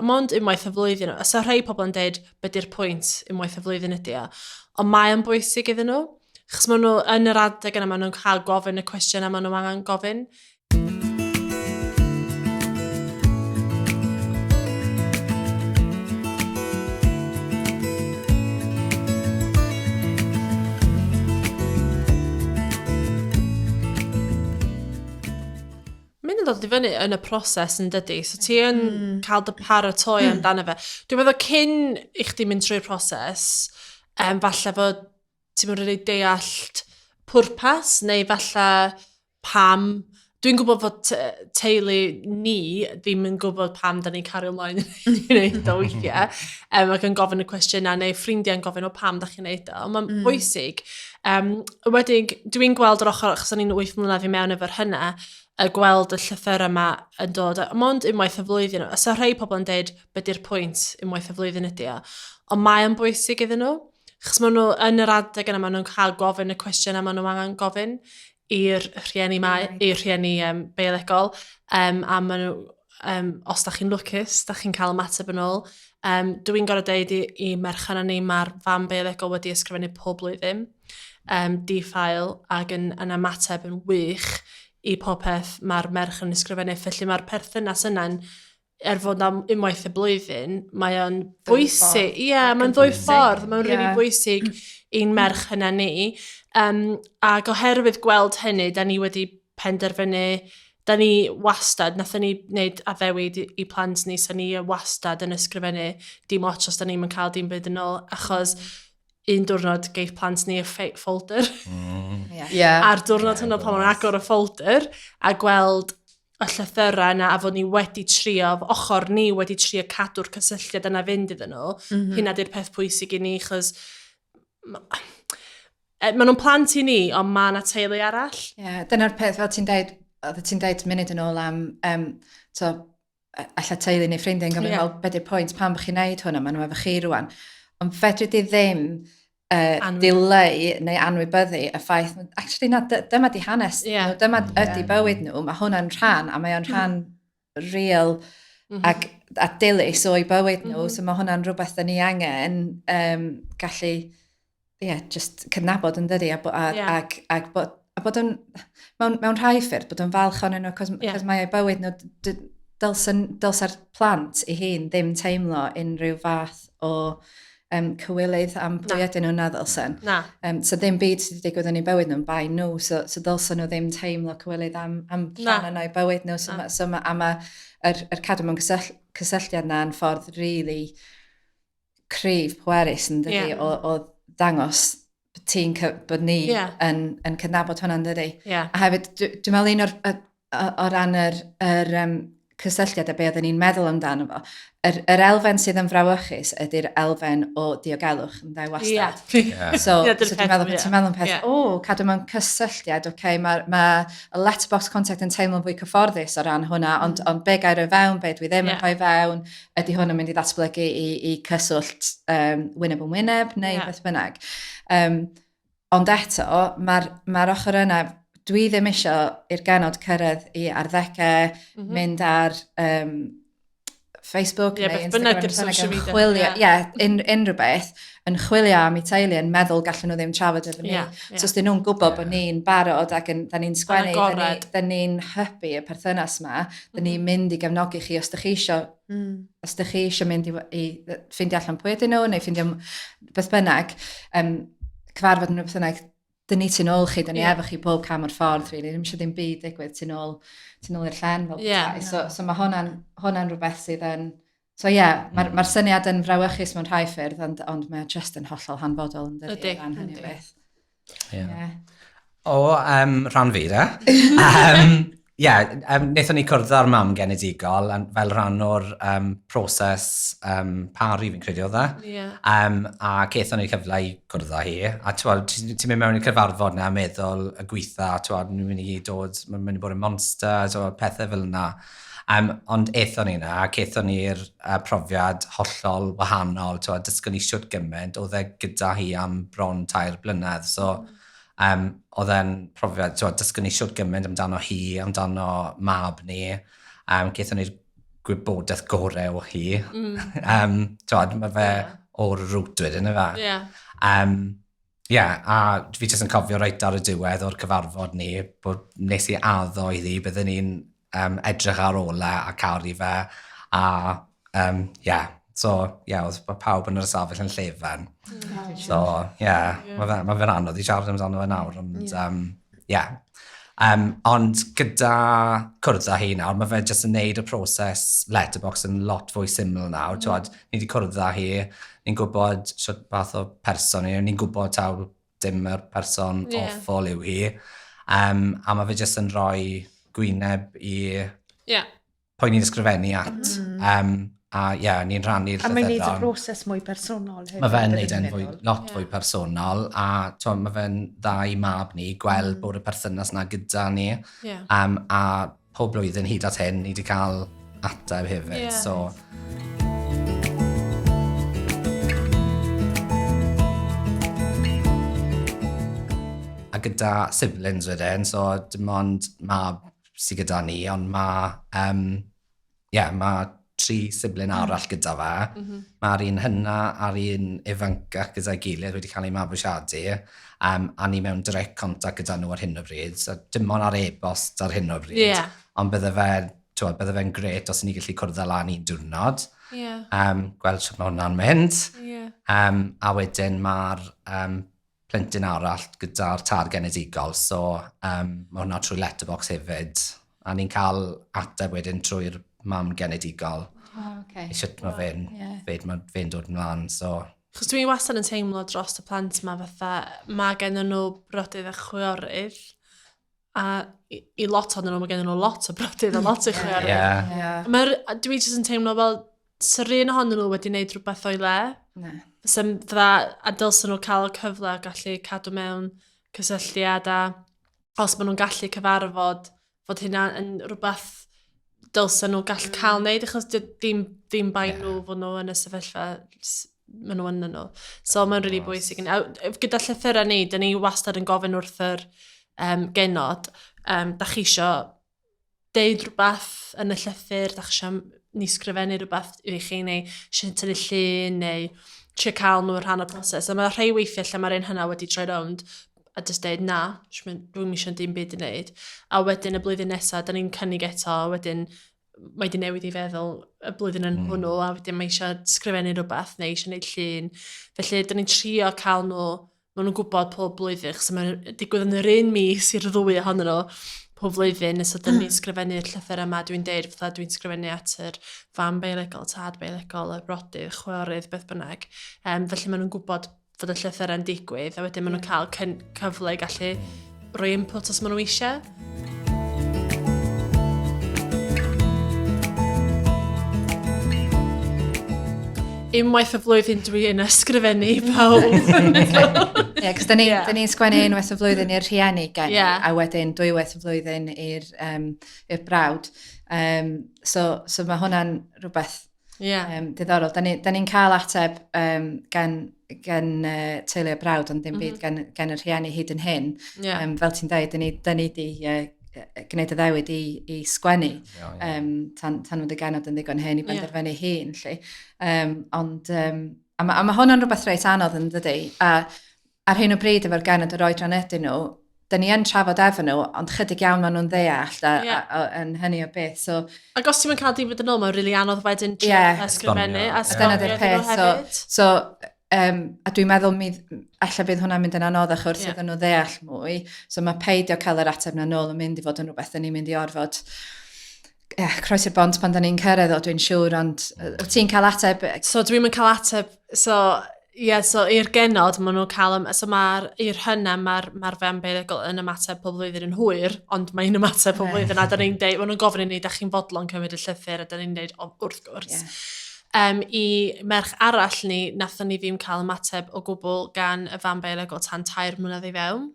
Mond unwaith y flwyddyn, so rhai pobl yn deud, be di'r pwynt unwaith y flwyddyn ydy o. Ond mae o'n bwysig iddyn nhw. Chos maen nhw, yn yr adeg yna, maen nhw'n cael gofyn y cwestiwn a maen nhw angen gofyn. Mae'n dod i fyny yn y proses yn dydy, so ti yn cael dy paratoi amdano fe. Dwi'n meddwl cyn i chdi mynd trwy'r proses, falle fod ti'n mynd rili deall pwrpas, neu falle pam. Dwi'n gwybod fod teulu ni ddim yn gwybod pam da ni'n cario ymlaen i wneud o weithiau. Ac yn gofyn y cwestiynau, neu ffrindiau'n gofyn o pam da chi'n wneud o. Ond mae'n bwysig. Wedyn, dwi'n gweld yr ochr, achos o'n i'n 8 mlynedd i mewn efo'r hynna, y gweld y llythyrau yma yn dod, mond unwaith y flwyddyn. So rhai pobl yn deud, be di'r pwynt unwaith y flwyddyn ydy o. Ond mae o'n bwysig iddyn nhw. Achos maen nhw, yn yr adeg yna, maen nhw'n cael gofyn y cwestiynau maen nhw angen gofyn i'r rhieni, i'r rhieni biolegol. A maen nhw, os da chi'n lwcus, da chi'n cael ymateb yn ôl. Dwi'n gorfod deud i merch yna ni, mae'r fam biolegol wedi ysgrifennu pob blwyddyn, di-ffael, ac yn ymateb yn wych i popeth mae'r merch yn ysgrifennu. Felly mae'r perthynas yna'n, er fod am unwaith y blwyddyn, mae o'n bwysig. Ie, yeah, mae'n ddwy ffordd. Mae'n rili bwysig i'n merch yna ni. Ac oherwydd gweld hynny, da ni wedi penderfynu, da ni wastad, nathon ni wneud addewid i plant ni, so ni wastad yn ysgrifennu dim ots os da ni'n cael dim byd yn ôl, achos un diwrnod geith plant ni y folder. A'r diwrnod hwnnw pan ma'n agor y folder a gweld y llythyrau yna a fod ni wedi trio, ochr ni wedi trio cadw'r cysylltiad yna fynd iddyn nhw. Hynna di'r peth pwysig i ni, chos maen nhw'n plant i ni, ond mae yna teulu arall. Ie, yeah, dyna'r peth, fel ti'n deud, oeddet ti'n deud munud yn ôl am, so, alla teulu neu ffrindiau yn gofyn, well, be di'r pwynt, pam bych chi'n neud hwnna, maen nhw efo chi rwan. Ond fedri di ddim dileu neu anwybyddu y ffaith, actually na, dyma di hanes nhw, dyma ydi bywyd nhw, mae hwnna'n rhan, a mae o'n rhan real ac a dilys o'i bywyd nhw, so mae hwnna'n rhywbeth da ni angen gallu, yeah, just cydnabod yn dydi, a bod yn, mewn rhai ffyrdd, bod yn falch ohonyn nhw, cos mae eu bywyd nhw, dylsa'r plant i hun ddim teimlo unrhyw fath o cywilydd am pwy ydyn nhw na ddylsen. Na. So ddim byd sydd wedi digwydd yn eu bywyd nhw'n bai nhw, so dylsen nhw ddim teimlo cywilydd am rhan yna eu bywyd nhw. So, ma, a ma yr cadw mewn cysylltiad na yn ffordd really cryf, pwerus yn dydi, o ddangos ti'n bod ni yn cydnabod hwnna'n dydi. A hefyd, dwi'n meddwl un o'r, o ran yr cysylltiad a be oedden ni'n meddwl amdano fo, yr elfen sydd yn frawychus ydy'r elfen o diogelwch yn dau wastad. So, so dwi'n meddwl, ti'n meddwl yn peth, o, cadw mewn cysylltiad, oce, mae ma y letterbox contact yn teimlo'n fwy cyfforddus o ran hwnna, ond be gair o fewn, be dwi ddim yn rhoi fewn, ydy hwn yn mynd i ddatblygu i cyswllt wyneb yn wyneb neu beth bynnag. Ond eto, mae'r ma ochr yna, dwi ddim eisiau i'r genod cyrraedd i arddegau, mynd ar Facebook neu Instagram, social media. Chwilio, unrhyw beth, yn chwilio am eu teulu, yn meddwl gallen nhw ddim trafod efo ni. So os dyn nhw'n gwybod bod ni'n barod ac yn, da ni'n sgwennu, da ni'n hybu y perthynas yma, da ni'n mynd i gefnogi chi os da chi isio, os da chi isio mynd i ffeindio allan pwy ydyn nhw, neu ffeindio beth bynnag, cyfarfod nhw beth bynnag, dyn ni tu nôl chi, dyn ni efo chi pob cam o'r ffordd, really. Ddim eisiau dim byd digwydd tu nôl i'r llen fel petai. So mae hwnna'n rhywbeth sydd yn... So ie, yeah, mae'r ma syniad yn frawychus mewn rhai ffyrdd, ond mae just yn hollol hanfodol yn dydi, o ran hynny o beth. O, rhan fi, de. Wnaethon ni cwrdd â'r mam genedigol fel rhan o'r proses paru, fi'n credu oedd e. A cethon ni cyfle i cwrdd â hi. A ti'n mynd mewn i'r cyfarfod na a meddwl y gweitha, ti'n ni'n mynd i dod, mae'n mynd i bod yn monster, ti'n pethau fel yna. Ond aethon ni na, a cethon ni'r profiad hollol wahanol, ti'n dysgon ni siwt gymaint, oedd e gyda hi am bron 3 blynedd. So, oedd e'n profiad, ti'n dysgon ni siwt gymaint amdano hi, amdano mab ni. Cethon ni'r gwybodaeth gorau o hi. Twod, mae fe o'r root wedyn, yna fe? Yeah. Yeah, a fi jyst yn cofio reit ar y diwedd o'r cyfarfod ni, bod nes i addo iddi, byddwn ni'n edrych ar ôl e a caru fe, a yeah, so yeah, oedd pawb yn yr ystafell yn llefen. So, yeah, yeah. mae fe'n ma anodd i siarad amdano fe nawr, ond yeah. Ond gyda cwrdd â hi nawr, mae fe jyst yn neud y proses letterbox yn lot fwy syml nawr. T'wod, ni wedi cwrdd â hi, ni'n gwybod shwt fath o person yw, ni'n gwybod taw dim yr person awful yw hi. A mae fe jyst yn rhoi gwyneb i pwy ni'n ysgrifennu at. A ie, yeah, ni'n rhannu'r A mae'n neud y llythyron. Broses mwy personol hefyd. Mae fe'n byddwn neud i'n e'n fwy, meddwl. lot fwy personol, a t'mo, mae fe'n dda i mab ni gweld bod y perthynas na gyda ni. A pob blwyddyn hyd at hyn, ni wedi cael ateb hefyd. So, a gyda siblings wedyn, so dim ond mab sydd gyda ni, ond mae yeah, ma tri sibling arall gyda fe. Mae'r un hynna a'r un ifancach gyda'i gilydd wedi cael eu mabwysiadu, a ni mewn direct contact gyda nhw ar hyn o bryd. So dim ond ar e-bost ar hyn o bryd. Ond bydde fe, t'wod, bydde fe'n gret os ni gallu cwrdd â lan un diwrnod. Gweld sut mae hwnna'n mynd. A wedyn mae'r plentyn arall gyda'r tad genedigol, so mae hwnna trwy letterbox hefyd. A ni'n cael ateb wedyn trwy'r mam genedigol. Oh, okay. I sut mae fe'n fe, ma fe'n dod ymlaen, so. Chos dwi wastad yn teimlo dros y plant yma fatha, mae gen nhw brodydd a chwiorydd, a i lot ohonyn nhw, mae gen nhw lot o brodydd a lot o chwiorydd. Dwi jyst yn teimlo fel, sa'r un ohonyn nhw wedi gwneud rhywbeth o'i le. Na. Fysa, fatha, a dylsen nhw cael y cyfle a gallu cadw mewn cysylltiad a os maen nhw'n gallu cyfarfod, fod hynna yn rhywbeth dylsen nhw gallu cael wneud, achos dim bai nhw fod nhw yn y sefyllfa maen nhw yn nhw. So mae'n really bwysig. A gyda llythyrau ni, dyn ni wastad yn gofyn wrth yr genod, da chi isio deud rhywbeth yn y llythyr, da chi isio ni sgrifennu rhywbeth i chi, neu eisiau tynnu llun, neu trio cael nhw yn rhan o'r proses. A mae rhai weithiau lle mae'r un hynna wedi troi rownd a just deud na, dwi'n eisiau dim byd i wneud. A wedyn y blwyddyn nesaf, da ni'n cynnig eto, a wedyn mae wedi newid i feddwl y blwyddyn yn hwnnw, a wedyn mae eisiau sgrifennu rhywbeth neu eisiau gwneud llun. Felly, da ni'n trio cael nhw, maen nhw'n gwybod pob blwyddyn, achos mae'n digwydd yn yr un mis i'r ddwy ohonyn nhw pob flwyddyn, so dyn ni'n sgrifennu'r llythyr yma, dwi'n deud, fatha dwi'n sgrifennu at yr fam biolegol, tad biolegol, y brodydd, chwiorydd, beth bynnag. Felly maen nhw'n gwybod fod y llythyr yn digwydd, a wedyn maen nhw'n cael cyfle i gallu rhoi input os maen nhw eisiau. Unwaith y flwyddyn dwi yn ysgrifennu i pawb. Ie, cos da ni'n ni sgwennu unwaith y flwyddyn i'r rhieni gen, a wedyn dwywaith y flwyddyn i'r i'r brawd. So mae hwnna'n rhywbeth diddorol. Da ni'n ni cael ateb gan teulu y brawd, ond dim byd gan y rhieni hyd yn hyn. Fel ti'n dweud, da ni di gwneud y ddewid i sgwennu tan fod y genod yn ddigon hen i benderfynu hun. Lly. Ond a ma hwnna'n rhywbeth reit anodd yn dydy. A ar hyn o bryd efo'r genod yr oedran ydyn nhw, da ni yn trafod efo nhw, ond chydig iawn maen nhw'n ddeall a yn hynny o beth. So, Ac os ti'n cael dim byd yn ôl, mae'n rili anodd wedyn trio ysgrifennu a A dyna esbonio di'r iddyn nhw peth. So, hefyd. so a dwi'n meddwl mi, ella bydd hwnna'n mynd yn anoddach wrth iddyn nhw ddeall mwy. So mae peidio cael yr ateb na nôl yn mynd i fod yn rhywbeth da ni'n mynd i orfod croesi'r bont pan da ni'n cyrraedd o, dwi'n siŵr, ond wyt ti'n cael ateb? So dwi'n mynd cael ateb, so ie, yeah, so i'r genod, maen nhw'n cael, so mae'r, i'r hynna, mae'r ma fam biolegol yn ymateb pob blwyddyn yn hwyr, ond mae'n ymateb pob blwyddyn, a da ni'n deud, maen nhw'n gofyn i ni, da chi'n fodlon cymryd y llythyr, a da ni'n deud, "O, wrth gwrs." I merch arall ni, nathon ni ddim cael ymateb o gwbl gan y fam biolegol tan 3 mlynedd i fewn.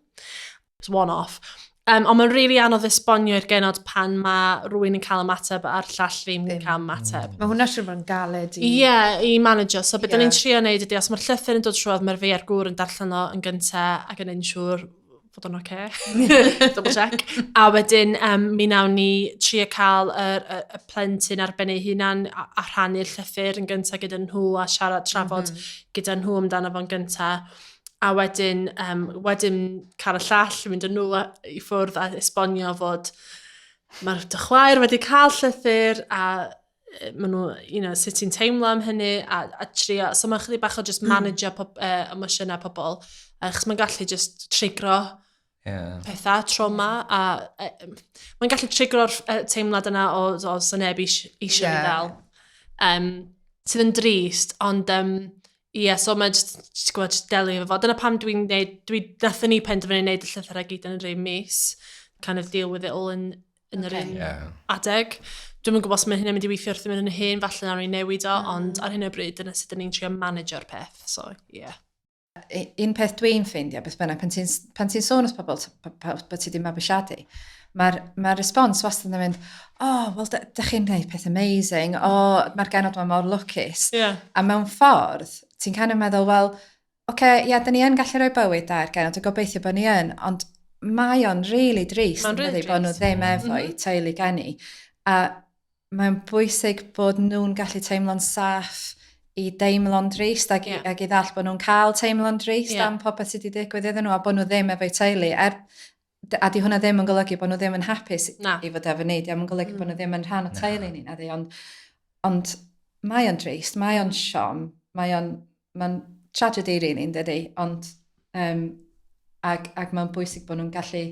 It's one-off. Ond mae'n rili really anodd esbonio i'r genod pan mae rhywun yn cael ymateb a'r llall ddim yn cael ymateb. Mae hwnna siŵr bod yn galed i. Ie, yeah, i manager. So beth yeah. ni'n trio wneud ydy, os mae'r llythyr yn dod trwodd, mae'r fi a'r gŵr yn darllen o yn gyntaf ac yn neud yn siŵr fod o'n oce. Okay. Double check. A wedyn, mi nawn ni trio cael y plentyn ar ben ei hunan a rhannu'r llythyr yn gyntaf gyda nhw a siarad, trafod gyda nhw amdano fo'n gyntaf. A wedyn, wedyn cael y llall yn mynd â nhw i ffwrdd a esbonio fod mae'r dy chwaer wedi cael llythyr a maen nhw, sut ti'n teimlo am hynny a trio. So mae'n chydig bach o just manageo emosiynau pobl, achos mae'n gallu just trigro pethau, trauma, a mae'n gallu trigro'r teimlad yna o so neb eisiau fi ddal. Sydd yn drist, ond ie, so mae'n just gwybod, just delio efo fo. Dyna pam dwi'n neud, nathon ni penderfynu neud y llythyrau gyd yn yr un mis. Kind of deal with it all in yr un adeg. Dwi'm yn gwybod os mae hynny'n mynd i weithio wrth i mynd yn hyn, falle nawn ni newid o, ond ar hyn o bryd, dyna sut dyn ni'n trio manageo'r peth, so ie. Yeah. Un peth dwi'n ffeindio, beth bynnag, pan ti'n sôn wrth pobl bod ti wedi mabwysiadu, mae'r response wastad yn mynd, "Oh, wel, dych chi'n gwneud peth amazing, oh, mae'r genod ma mor lwcus." A mewn ffordd, ti'n kind of meddwl, wel, oce, okay, ia, dyn ni yn gallu rhoi bywyd da i'r genod, a gobeithio bod ni yn, ond mae o'n really drist, Mae'n really dydi, bod nhw drist. ddim efo'u teulu geni. A mae'n bwysig bod nhw'n gallu teimlo'n saff i deimlo'n drist ac, ac i ddall bod nhw'n cael teimlo'n drist am popeth sydd wedi digwydd iddyn nhw a bod nhw ddim efo'u teulu. A di hwnna ddim yn golygu bod nhw ddim yn hapus Na. i fod efo ni, di o'm yn golygu bod nhw ddim yn rhan o teulu ni, nadi, ond mae o'n drist, mae o'n siom, mae'n tragedy really, yn dydi, ond ac mae'n bwysig bod nhw'n gallu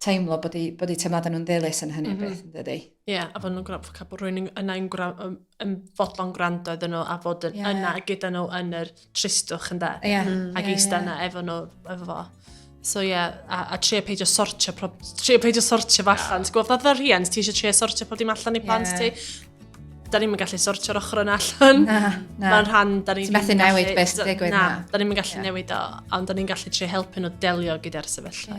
teimlo bod eu teimladau nhw'n ddilys yn hynny o beth, yn dydi. Ie, yeah, a fod nhw'n gwrando, cael bod rhywun yna yn fodlon gwrando iddyn nhw a fod yn yna gyda nhw yn yr tristwch, ynde? Ac eistedd yna efo nhw, efo fo. So ie, yeah, a trio peidio sortio, trio peidio sortio fo allan. Ti'n gwybod, fatha rhiant, ti eisiau trio sortio pob dim allan i plant ti. Da ni'm yn gallu sortio'r ochr yna allan. Na, na. Mae'n rhan, da ni Ti'n methu ddim yn newid gallu beth sy'n digwydd, Na, na. da ni'm yn gallu newid o, ond da ni'n gallu trio helpu nhw delio gyda'r sefyllfa.